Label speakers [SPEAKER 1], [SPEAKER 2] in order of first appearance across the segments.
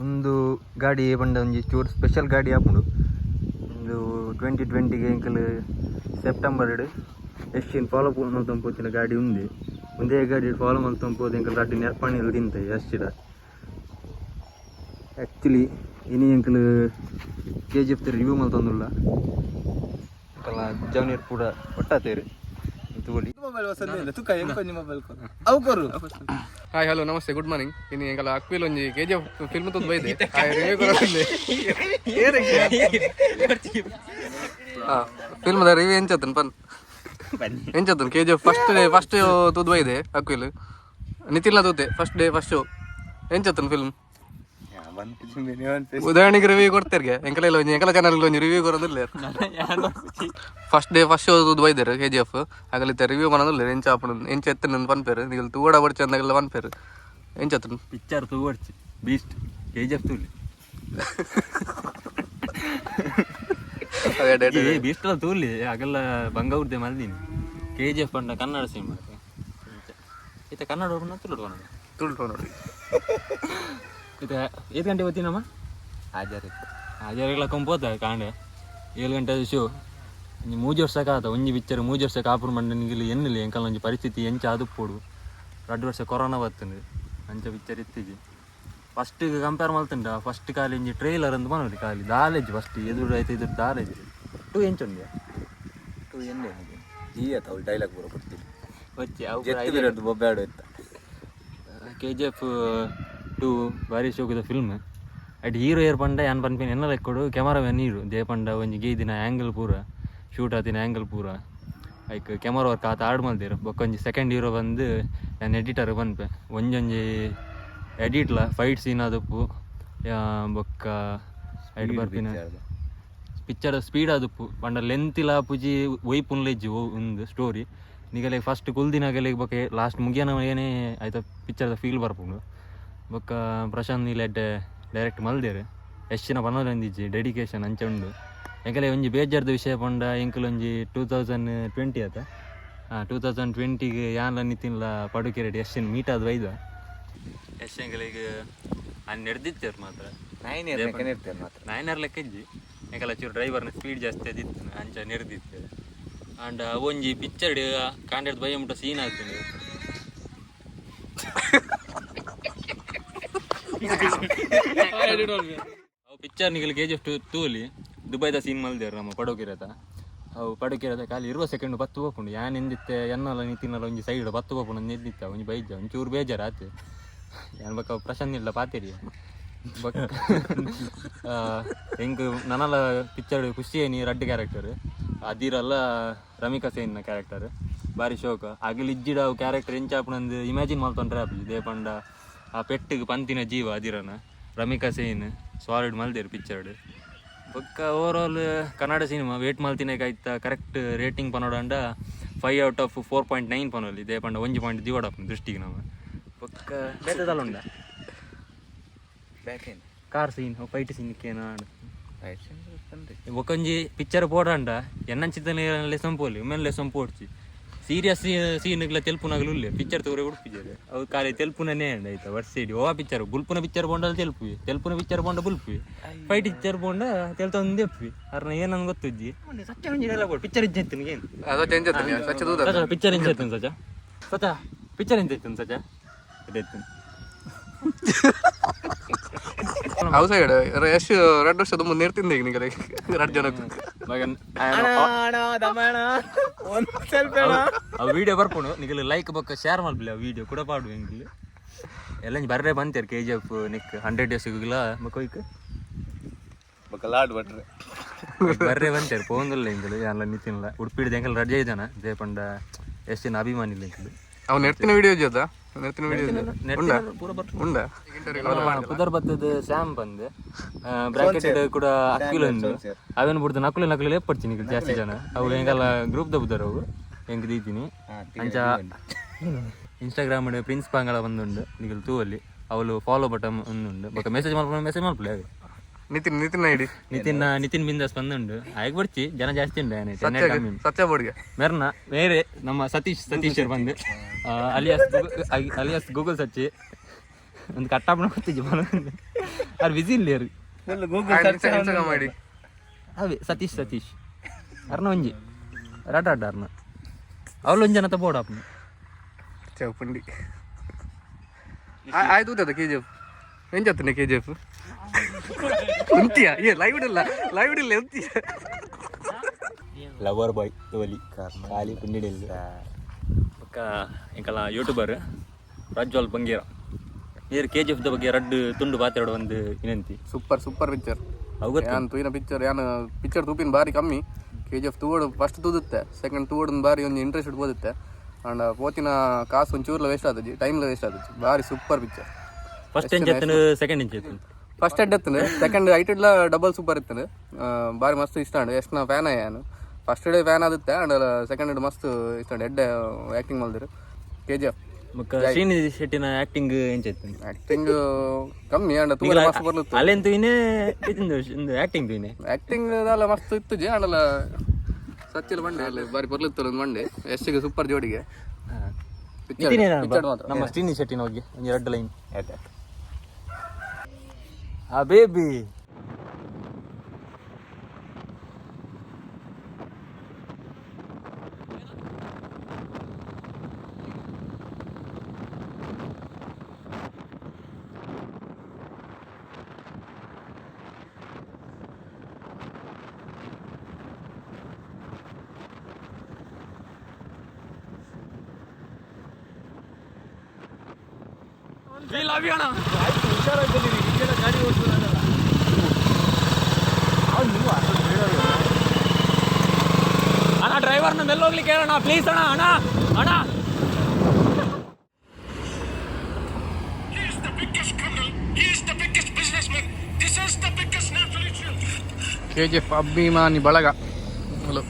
[SPEAKER 1] ಒಂದು ಗಾಡಿ ಪಂಡ ಒಂಜಿ ಚೂರು ಸ್ಪೆಷಲ್ ಗಾಡಿ ಆಪುಂಡು. ಉಂದು 2020ಗೆ ಎಂಕಲ್ ಸೆಪ್ಟೆಂಬರ್ ಯಶಿನ್ ಫಾಲೋ ಮಲ್ತೊಂದು ಪೋತಿನ ಗಾಡಿ ಉಂದು. ಒಂದೇ ಗಾಡಿ ಫಾಲೋ ಮಲ್ತೊಂದು ಪೋದು ಎಂಕಲ್ ರಡ್ಡ್ ನೆರ್ಪಣಿಲು ತಿಂತ ಯಶಿಡ. ಆ್ಯಕ್ಚುಲಿ ಇನಿ ಎಂಕಲ್ ಕೆಜಿಎಫ್ ರಿವ್ಯೂ ಮಲ್ತೊಂದುಲ್ಲ. ಎಂಕಲ್ನ ಜವನಿಯರ್ ಪೂರ ಒಟ್ಟಾತೇರು ತೂವೊಲಿ.
[SPEAKER 2] ಮೊಬೈಲ್ ವಸಂತ ತುಕ್ಕ ಎಂಕೊಂಜಿ ಮೊಬೈಲ್ ಕೊರು, ಅವು ಕೊರು.
[SPEAKER 3] ಹಾಯ್, ಹಲೋ, ನಮಸ್ತೆ, ಗುಡ್ ಮಾರ್ನಿಂಗ್. ಇನ್ನು ಎಂಕಲ ಅಕ್ವಿಲ್ ಒಂಜಿ ಕೆಜಿಎಫ್ ಫಿಲ್ಮ್ ತೂದು ಬೈದೆ, ರಿವ್ಯೂ ಕೊರೊಂದೆ. ಹಾ, ಫಿಲ್ಮ್ the review ಎಂಚತ್ತನ್ ಪನ್, ಎಂಚತ್ತನ್? ಕೆಜಿಎಫ್ ಫಸ್ಟ್ ಡೇ ಫಸ್ಟ್ ತೂದು ಬೈದೆ. ಅಕ್ವಿಲ್ ನಿತಿನ್ಲ ತೂತೆ. ಫಸ್ಟ್ ಡೇ ಫಸ್ಟ್ ಶೋ ಎಂಚತ್ತನ್ ಫಿಲ್ಮ್? ಉದಾಹರಣೆಗೆ ರಿವ್ಯೂ ಕೊಡ್ತೇರ್ಗೆ. ಎಂಕಲ ಇಲ್ಲ ಒಂಜಿ ಎಂಕಲ ಚಾನಲ್ ಒಂಜಿ ರಿವ್ಯೂ ಕೊರೋದಿಲ್ಲ. ಫಸ್ಟ್ ಡೇ ಫಸ್ಟ್ ಶೋ ತೂದು ಬೈದೆರ್ ಕೆಜಿಎಫ್. ಅಗಲಿತ್ತ ರಿವ್ಯೂ ಮಾಡೋದಿಲ್ಲ. ಎಂಚ ಆಪುಂಡು, ಎಂಚ ಎತ್ತನ ಪನ್ಪೇರು. ನಿಗಲ್ ತೂವಡ ಬಡ್ಚಿ ಅಂದಾಗೆಲ್ಲ ಪನ್ಪೇರು. ಎಂಚತ್ತನ್?
[SPEAKER 1] ಪಿಕ್ಚರ್ ತೂವಡ್ಚಿ, ಬೀಸ್ಟ್ ಕೆಜಿಎಫ್ ತೂಲಿ.
[SPEAKER 3] ಅದೇ.
[SPEAKER 1] ಬೀಸ್ಟ್ ಎಲ್ಲ ತೂಲಿ, ಅಗಲ್ಲ ಬಂಗೌರ್ದೆ ಮಲ್ದಿನಿ. ಕೆಜಿಎಫ್ ಪಂಡ ಕನ್ನಡ ಸಿನಿಮಾ. ಇತ್ತ ಕನ್ನಡ ಹೋಗೋಣ, ತುಳು ಕನ್ನಡ?
[SPEAKER 3] ತುಳು ನೋಡಿ.
[SPEAKER 1] ಇತ್ತ ಏಳು ಗಂಟೆ ಹೋಗ್ತೀನಮ್ಮ.
[SPEAKER 2] ಹಾಜರಿ.
[SPEAKER 1] ಹಾಜರಿಗಳ ಕೊಂಪೋತ ಕಾಂಡೆ 7 ಗಂಟೆ ಶೋ. ಒಂಜಿ ಮೂಜಿ ವರ್ಷಕ್ಕೆ ಆತ ಒಂಜಿ ಪಿಕ್ಚರ್ ಮೂಜಿ ವರ್ಷ ಕಾಪುರ್ ಮಂಡ ನಿಗಿಲಿ ಎನ್ನಿಲ್ಲ. ಎಂಕಲ್ನ ಒಂಜಿ ಪರಿಸ್ಥಿತಿ ಎಂಚ ಆದುಪ್ಪೊಡು. 2 ವರ್ಷ ಕೊರೋನಾ ಬತ್ತಂಡು, ಅಂಚ ಪಿಕ್ಚರ್ ಇತ್ತೀಚೆ ಫಸ್ಟ್ ಕಂಪೇರ್ ಮಲ್ತುಂಡ ಫಸ್ಟ್ ಖಾಲಿ ಒಂಜಿ ಟ್ರೈಲರ್ ಅಂತ ಪನೊಲಿ, ಖಾಲಿ ದಾಲೇಜ್ ಫಸ್ಟ್ ಎದುರು ಆಯ್ತು, ಎದುರು ದಾಲೇಜ್. ಟೂ ಎಂಚ ಉಂಡ್ಯಾ?
[SPEAKER 2] ಟು ಎಣ್ಣೆ ಈ ಆತ ಅವಳು ಡೈಲಾಗ್ ಬರೋ ಕೊಡ್ತೀನಿ.
[SPEAKER 1] ಬಚ್ಚಿ ಅವು.
[SPEAKER 2] ಜೆತ್ತು ಬಿರಡ್ದು ಬೊಬ್ಬೆ ಇತ್ತ.
[SPEAKER 1] ಕೆಜಿಎಫ್ 2 ಭಾರಿ ಶೋಕುದ ಫಿಲ್ಮ್. ಅಟ್ ಹೀರೋ ಏರ್ ಪಂಡ ಯಾನ್ ಪನ್ಪಿನ ಎನ್ನ ಲೆಕ್ಕೊಡು ಕ್ಯಾಮರಾಮ್ಯಾನ್ ಹೀರೋ. They ಪಂಡ ಒಂಜಿ ಗೇದಿನ ಆ್ಯಂಗಲ್ ಪೂರ, ಶೂಟ್ ಆತಿನ ಆ್ಯಂಗಲ್ ಪೂರ, ಐಕ್ ಕ್ಯಾಮರಾ ವರ್ಕ್ ಆತ ಆಡ್ ಮಲ್ದೆರ್. ಬೊಕ್ಕ ಒಂಜಿ ಸೆಕೆಂಡ್ ಹೀರೋ ಬಂದು ಯಾನ್ ಎಡಿಟರ್ ಪನ್ಪೆ. ಒಂಜೊಂಜಿ ಎಡಿಟ್ಲ ಫೈಟ್ ಸೀನ್ ಆದುಪ್ಪು, ಬೊಕ್ಕ ಐಟ್ ಬರ್ಪಿನ ಪಿಕ್ಚರ್ ಸ್ಪೀಡ್ ಆದುಪ್ಪು. ಪಂಡ ಲೆಂತ್ ಇಲ್ಲ ಆಪುಜಿ, ಒಯ್ಪುನ್ಲ ಇಜ್ಜಿ. ಉಂದು ಸ್ಟೋರಿ ನಿಗಲೆ ಫಸ್ಟ್ ಕುಲ್ದಿನಗಲೆಗ್ ಬೊಕ್ಕ ಲಾಸ್ಟ್ ಮುಗಿಯನ ಏನೇ ಆಯ್ತ ಪಿಕ್ಚರ್ದ ಫೀಲ್ ಬರ್ಪುಂಡು. ಬೊಕ್ಕ ಪ್ರಶಾಂತ್ ನೀಲ್ ಎಡ್ಡೆ ಡೈರೆಕ್ಟ್ ಮಲ್ದೆರ್. ಎಷ್ಟಿನ ಪನೊಂದಿಜ್ಜಿ, ಡೆಡಿಕೇಶನ್ ಅಂಚ ಉಂಡು. ಎಂಕಲೆ ಒಂಜಿ ಬೇಜಾರ್ದ ವಿಷಯ ಪಂಡ ಎಂಕಲ್ ಒಂಜಿ 2020 ಆತ, ಹಾಂ, 2020ಗೆ ಯಾನ್ಲ ನಿತಿನ್ಲ ಪಡುಕೆರೆಡ್ ಯಶನ್ ಮೀಟ್ ಆದ್ ಬೈದ. ಯಶ್ ಎಂಕಲೆಗ್ ಅನ್ ನೆಡ್ದಿತ್ತೇರು ಮಾತ್ರ.
[SPEAKER 2] ನೈನ್ ಇಯರ್ ಲೆಕ್ಕ ಇರ್ತೇನೆ ಮಾತ್ರ.
[SPEAKER 1] ನಾಯ್ನರ್ ಲೆಕ್ಕ ಇಜ್ಜಿ. ಎಂಕಲ ಚೂರು ಡ್ರೈವರ್ನ ಸ್ಪೀಡ್ ಜಾಸ್ತಿ ಅದಿತ್ತು, ಅಂಚ ನೆರ್ದಿತ್ತು. ಆಂಡ ಒಂಜಿ ಪಿಕ್ಚರ್ ಕಾಂಡೆಡ್ ಬಯ್ಯ ಮುಟ್ಟ ಸೀನ್ ಆಗ್ತದೆ. ಅವು ಪಿಕ್ಚರ್ ನಿಗಲ್ ಕೆಜಿಎಫ್ ತೂಲಿ. ದುಬೈದ ಸೀನ್ ಮಲ್ದೇರು ನಮ್ಮ ಪಡೋಕಿರತ. ಅವು ಪಡೋಕಿರತ ಖಾಲಿ 20 ಸೆಕೆಂಡ್ ಬತ್ತು ಹೋಪುಂಡು. ಯಾನ್ ಎಂದಿತ್ತೆ, ಎನ್ನಲ ನಿತಿನಲ್ಲ ಒಂಜಿ ಸೈಡ್ ಬತ್ತು ಪೋಪುಂಡು ನೆದ್ದಿತ್ತ. ಒಂಜಿ ಬೈಜ ಒಂಚೂರು ಬೇಜಾರು ಆತು. ಯಾನ್ ಬೊಕ್ಕ ಪ್ರಶಾಂತ್ ಇಲ್ಲ ಪಾತೆರಿ. ಬೊಕ್ಕ ಎಂಕ್ ನನಲ ಪಿಕ್ಚರ್ ಖುಷಿ ಏನಿ ರಡ್ಡ್ ಕ್ಯಾರೆಕ್ಟರ್, ಅದಿರಲ್ಲ ರಮಿಕಾ ಸೇನ್ನ ಕ್ಯಾರೆಕ್ಟರ್ ಬಾರಿ ಶೋಕ. ಅಗಲ್ ಇಜ್ಜಿಡ ಅವು ಕ್ಯಾರೆಕ್ಟರ್ ಎಂಚ ಆಪುನಂದು ಇಮ್ಯಾಜಿನ್ ಮಲ್ತೊಂಡ್ರೆ ಆಪುಜಿ. They ಪಂಡ ಆ ಪೆಟ್ಟಿಗೆ ಪಂತಿನ ಜೀವ ಅದಿರನ. ರಮಿಕಾ ಸೇನ್ ಸಾಲಿಡ್ ಮಲ್ದೆರ್ ಪಿಕ್ಚರ್ಡ್. ಬೊಕ್ಕ over all Kannada cinema wait ಮಲ್ತಿನಕ ಐತ ಕರೆಕ್ಟ್ ರೇಟಿಂಗ್ ಪನೋಡಂಡ 5 ಔಟ್ ಆಫ್ 4.9 ಪನೊಲಿ. They ಪಂಡ ಒಂಜಿ ಪಾಯಿಂಟ್ ದಿವಡಾಪುಂಡು ದೃಷ್ಟಿಗೆ ನಮ್ಮ. ಬೊಕ್ಕ ಬೇತೆ ದಾಲ ಉಂಡ?
[SPEAKER 2] ಬ್ಯಾಕ್ ಏನು?
[SPEAKER 1] ಕಾರ್ ಸೀನ್, ಫೈಟ್ ಸೀನ್ ಕೇನ. ಬೊಕೊಂಜಿ ಪಿಕ್ಚರ್ ಪೋಡಂಡ ಎನ್ನಂಚಿತ್ತನೆ ಲೆಸನ್ ಪೋಲಿ, ಉಮ್ಮೆನ್ ಲೆಸನ್ ಪೋಡ್ಚಿ. ಸೀರಿಯಸ್ ಸೀನ್ಗ್ಲ ತೆಲ್ಪುನಾಗಲು ಉಲ್ಲೆ ಪಿಕ್ಚರ್ ತೋರೆ ಉಡ್ಪಿಜೆರ್. ಅವು ಖಾಲಿ ತೆಲ್ಪುನನೇ ಆಯ್ತಾ ವರ್ಷ ಇಡೀ. ಓ ಪಿಕ್ಚರ್ ಬುಲ್ಪುನ ಪಿಕ್ಚರ್ ಪೋಂಡಲ್ ತೆಲ್ಪುವಿ, ತೆಲ್ಪುನ ಪಿಕ್ಚರ್ ಪೋಂಡ ಬುಲ್ಪುವಿ, ಫೈಟ್ ಪಿಕ್ಚರ್ ಪೋಂಡ ತೆಲ್ತೊಂದು ಎಪ್ಪಿ. ಅರ್ನ ಏನಂದ್ ಗೊತ್ತುಜ್ಜಿ. ಸಚ್ಚ ಒಂಜಿ ಡೈಲಾಗ್ ಪಿಕ್ಚರ್ ಇಜ್ಜೆ ಏನು?
[SPEAKER 3] ಸಚ್ಚ ಎಂಚತ್ತನ್? ಸಚ್ಚ ತೂದ.
[SPEAKER 1] ಪಿಕ್ಚರ್ ಎಂಚ ಇತ್ತು ಸಚ? ಸಚ, ಪಿಕ್ಚರ್ ಎಂಚ ಇತ್ತು ಸಚ? ಇತ್ತು.
[SPEAKER 3] ಅವು ಸೈಡ್ ಯಶ್ 2 ವರ್ಷದ ಮುಂದೆ ಇರ್ತಿದ್ದೆ. ಈಗ ನಿಗಲೆ ರಡ್ಡ್ ಜನಕ್ಕೆ.
[SPEAKER 1] ಮಗನ್.
[SPEAKER 2] ಒಂದು ಸ್ವಲ್ಪ.
[SPEAKER 1] ಆ ವಿಡಿಯೋ ಬರ್ಪುಂಡು. ನಿಗಲ್ ಲೈಕ್ ಬೊಕ್ಕ ಶೇರ್ ಮಲ್ಪಿಲ್ಲ, ಆ ವಿಡಿಯೋ ಕೂಡ ಪಾಡು. ಎಂಗಿಲ್ ಎಲ್ಲ ಬರ್ರೆ ಬಂತೇರು ಕೆಜಿಎಫ್ ನಿಕ್ 100 ಡೇಸ್ ಬೊಕ್ಕ ಒಯ್ಕ್.
[SPEAKER 2] ಬೊಕ್ಕ ಲಾಡ್ ಬಟ್ರೆ.
[SPEAKER 1] ಬರ್ರೆ ಬಂತೇರು ಪೋಂದುಲ್ಲ ಎಂಕಲು. ಯಾನ್ಲ ನಿತಿನ್ಲ ಉಡುಪಿಡ್ದು ಎಂಕಲ್ ರಜೆ ಜನ. ಜಯಪಂಡ ಎಷ್ಟಿನ ಅಭಿಮಾನಿ ಇಲ್ಲ ಎಂಕಲು.
[SPEAKER 3] ಅವ್ ನೆರ್ತಿನ ವಿಡಿಯೋ ಜೊತೆ, ನೆರ್ತಿನ ವಿಡಿಯೋ ಉಂಡ.
[SPEAKER 1] ಪೂರ ಬರ್ಪುಂಡು.
[SPEAKER 3] ಉಂಡ.
[SPEAKER 1] ಪುದರ್ ಬತ್ತದ ಸ್ಯಾಮ್ ಬಂದ್ ಬ್ರಾಕೆಟ್ ಕೂಡ ಅಕ್ಕಿಲ್ ಉಂಡು. ಅವೇನು ಬಿಡ್ದು ನಕುಲು ನಕುಲು ಲೇಪಡ್ತೀನಿ ನಿಕಲ್ ಜಾಸ್ತಿ ಜನ. ಅವು ಎಂಕಲ್ಲ ಗ್ರೂಪ್ ದ ಬುದರ್ ಅವು ಎಂಕ್ ದೀತೀನಿ. ಅಂಚ ಇನ್ಸ್ಟಾಗ್ರಾಮ್ ಪ್ರಿನ್ಸ್ ಪಾಂಗಳ ಬಂದುಂಡು, ನಿಕಲ್ ತೂವಲ್ಲಿ. ಅವಳು ಫಾಲೋ ಬಟನ್ ಉಂಡು. ಬೊಕ್ಕ ಮೆಸೇಜ್ ಮಲ್ಪುನ, ಮೆಸೇಜ್ ಮಲ್ಪಲೆ.
[SPEAKER 3] ನಿತಿನ್, ನಿತಿನ್ ಐಡಿ.
[SPEAKER 1] ನಿತಿನ್, ನಿತಿನ್ ಬಿಂದಾಸ್ ಬಂದುಂಡು. ಆಯ್ಕೆ ಬರ್ಚಿ, ಜನ ಜಾಸ್ತಿ ಉಂಡು.
[SPEAKER 3] ಸತ್ಯ ಬೋರ್ಡ್ಗೆ.
[SPEAKER 1] ಮೆರ್ನ ಬೇರೆ ನಮ್ಮ ಸತೀಶ್, ಸತೀಶ್ ಬಂದು ಅಲಿಯಾಸ್ ಅಲಿಯಾಸ್ ಗೂಗಲ್ ಸಚ್ಚಿ ಒಂದು ಕಟ್ಟಾಪಣ ಗೊತ್ತಿಜ್ಜಿ. Are busy ಇಲ್ಲೇರು.
[SPEAKER 3] Instagram ID.
[SPEAKER 1] ಅವೇ ಸತೀಶ್, ಸತೀಶ್ ಅರ್ನ ಒಂಜಿ ರಡ ಅಡ್ಡ ಅರ್ನ ಅವಳು ಒಂಜಿ ಜನತ ಬೋಡ ಅಪ್ಪ.
[SPEAKER 3] ಚೌಪಂಡಿ ಆಯ್ತು. ಊಟದ ಕೆ ಜಿ ಎಫ್ ಎಂಜತ್ತನೆ? ಕೆ ಜಿ ಎಫ್ ಉಂತಿಯಾ? ಏ, ಲೈವ್ ಇಲ್ಲ, ಲೈವ್ ಇಲ್ಲ, ಉಂತಿಯ?
[SPEAKER 2] ಲವರ್ ಬಾಯ್ ತೋಲಿ ಖಾಲಿ ಪುಂಡಿಡಿಲ್ಲ.
[SPEAKER 1] ಬೊಕ್ಕ ಎಂಕಲ ಯೂಟ್ಯೂಬರ್ ಪ್ರಜ್ವಲ್ ಬಂಗೇರ ನೀರು ಕೆ ಜಿ ಎಫ್ the ಬಗ್ಗೆ ರಡ್ಡು ತುಂಡು ಪಾತೆರಡು ಒಂದು ವಿನಂತಿ.
[SPEAKER 3] Super, super picture.
[SPEAKER 1] ಅವು ಗೊತ್ತು.
[SPEAKER 3] ಯಾನ್ ತೂಯಿನ ಪಿಕ್ಚರ್, ಯಾನ್ ಪಿಕ್ಚರ್ ತೂಪಿನ ಬಾರಿ ಕಮ್ಮಿ. ಕೆ ಜಿ ಎಫ್ ತೂವಡು ಫಸ್ಟ್ ತೂದುತ್ತೆ, ಸೆಕೆಂಡ್ ತೂವಡು ಬಾರಿ ಒಂಜಿ ಇಂಟ್ರೆಸ್ಟ್ ಬೋದುತ್ತೆ. ಅಂಡ್ ಪೋತಿನ ಕಾಸು ಒಂಚೂರ್ಲ ವೇಸ್ಟ್ ಆದಜಿ, ಟೈಮ್ಲ ವೇಸ್ಟ್ ಆದಜಿ. ಬಾರಿ ಸೂಪರ್ ಪಿಕ್ಚರ್.
[SPEAKER 1] ಫಸ್ಟ್ ಎಂಚ್ ಎತ್ತನು, ಸೆಕೆಂಡ್ ಎಂಚ್ ಎತ್ತನು?
[SPEAKER 3] ಫಸ್ಟ್ ಎಡ್ ಎತ್ತನು, ಸೆಕೆಂಡ್ ಐಟೆಡ್ಲ ಡಬಲ್ ಸೂಪರ್ ಇತ್ತನು. ಬಾರಿ ಮಸ್ತ್ ಇಷ್ಟ ಅಂಡ್ ಎಷ್ಟು ಫ್ಯಾನ್ ಯಾನು. ಫಸ್ಟ್ ಡೇ ಫ್ಯಾನ್ ಆಗುತ್ತೆ ಅಂಡ್ ಸೆಕೆಂಡ್ ಮಸ್ತ್ ಇಷ್ಟ ಅಂಡ್ ಎಡ್ಡೆ ಆ್ಯಕ್ಟಿಂಗ್ ಮಲ್ದಿರು ಕೆ ಜಿ ಎಫ್.
[SPEAKER 1] ಬೊಕ್ಕ ಶ್ರೀನಿಧಿ ಶೆಟ್ಟಿನ ಆಕ್ಟಿಂಗ್ ಎಂಚ ಎತ್ತನು?
[SPEAKER 3] ಆ್ಯಕ್ಟಿಂಗ್ ಕಮ್ಮಿ ಅಂಡ್ ತೂವರೆ ಮಸ್ತ್ ಬರ್ಲುತ್ತು.
[SPEAKER 1] ಅಲ್ಲೆನ್ ತೂಯಿನೆ, ಆಕ್ಟಿಂಗ್ ತೂಯಿನೆ.
[SPEAKER 3] ಆ್ಯಕ್ಟಿಂಗ್ ಅದೆಲ್ಲ ಮಸ್ತ್ ಇತ್ತು ಜಿ. ಆಂಡಲ ಸಚ್ಚಿಲ್ ಬಂಡೆ ಅಲ್ಲಿ ಬಾರಿ ಬರ್ಲಿತ್ತು ಒಂದು ಬಂಡೆ ಎಷ್ಟಿಗೆ ಸೂಪರ್ ಜೋಡಿಗೆ ಪಿಕ್ಚರ್.
[SPEAKER 1] ನಿತಿನ್ ಏನಾರ
[SPEAKER 3] ಪಿಕ್ಚರ್ ಮಾತ್ರ.
[SPEAKER 1] ನಮ್ಮ ಶ್ರೀನಿಧಿ ಶೆಟ್ಟಿನ ಬಗ್ಗೆ ಒಂದು ಎರಡು ಲೈನ್. ಆ ಬೇಬಿ. ಅಣ್ಣ, ಡ್ರೈವರ್ನ ಮೆಲ್ಲ ಹೋಗ್ಲಿಕ್ಕೆ ಹೇಳಣ್ಣ, ಪ್ಲೀಸ್ ಅಣ್ಣ, ಅಣ್ಣ, ಅಣ್ಣ.
[SPEAKER 4] He is the biggest criminal. He is the biggest businessman. This is the biggest national issue.
[SPEAKER 3] K G F ಅಭಿಮಾನಿ ಬಳಗ ಹಲೋ.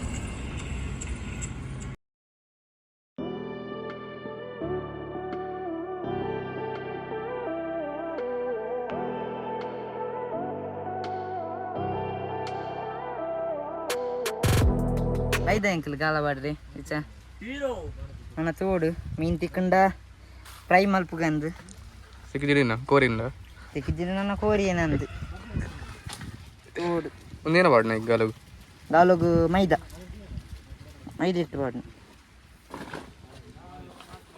[SPEAKER 5] ಐದ ಅಂಕಲ್ ಗಾಲ ಬಾಡ್ರಿ ಇಚ್ಚ ನನ್ನ ತೋಡು ಮೀನು ತಿಕ್ಕಂಡ ಫ್ರೈ ಮಲ್ಪುಗಂದು.
[SPEAKER 3] ಸಿಕ್ಕಿದ್ದೀರಿ ಕೋರಿಂದ?
[SPEAKER 5] ತಿಕ್ಕಿದ್ರೆ ನನ್ನ ಕೋರಿ ಏನಂದು ತೋಡು.
[SPEAKER 3] ಒಂದೇನ ಬಾಡ್ನ ಈಗ ಗಾಲಗು?
[SPEAKER 5] ಗಾಲಗು ಮೈದಾ, ಮೈದಾ ಇಟ್ಟು ಬಾಡ್ನ.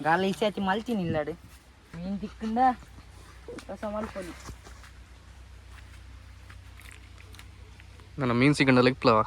[SPEAKER 5] ಗಾಲ ಇಸಾತಿ ಮಲ್ತೀನಿ ಇಲ್ಲಾಡು ಮೀನು ತಿಕ್ಕಂಡ ರಸ ಮಲ್ಪೊಲಿ.
[SPEAKER 3] ನನ್ನ ಮೀನು ಸಿಕ್ಕಂಡ ಲೆಕ್ಪ್ಲವ.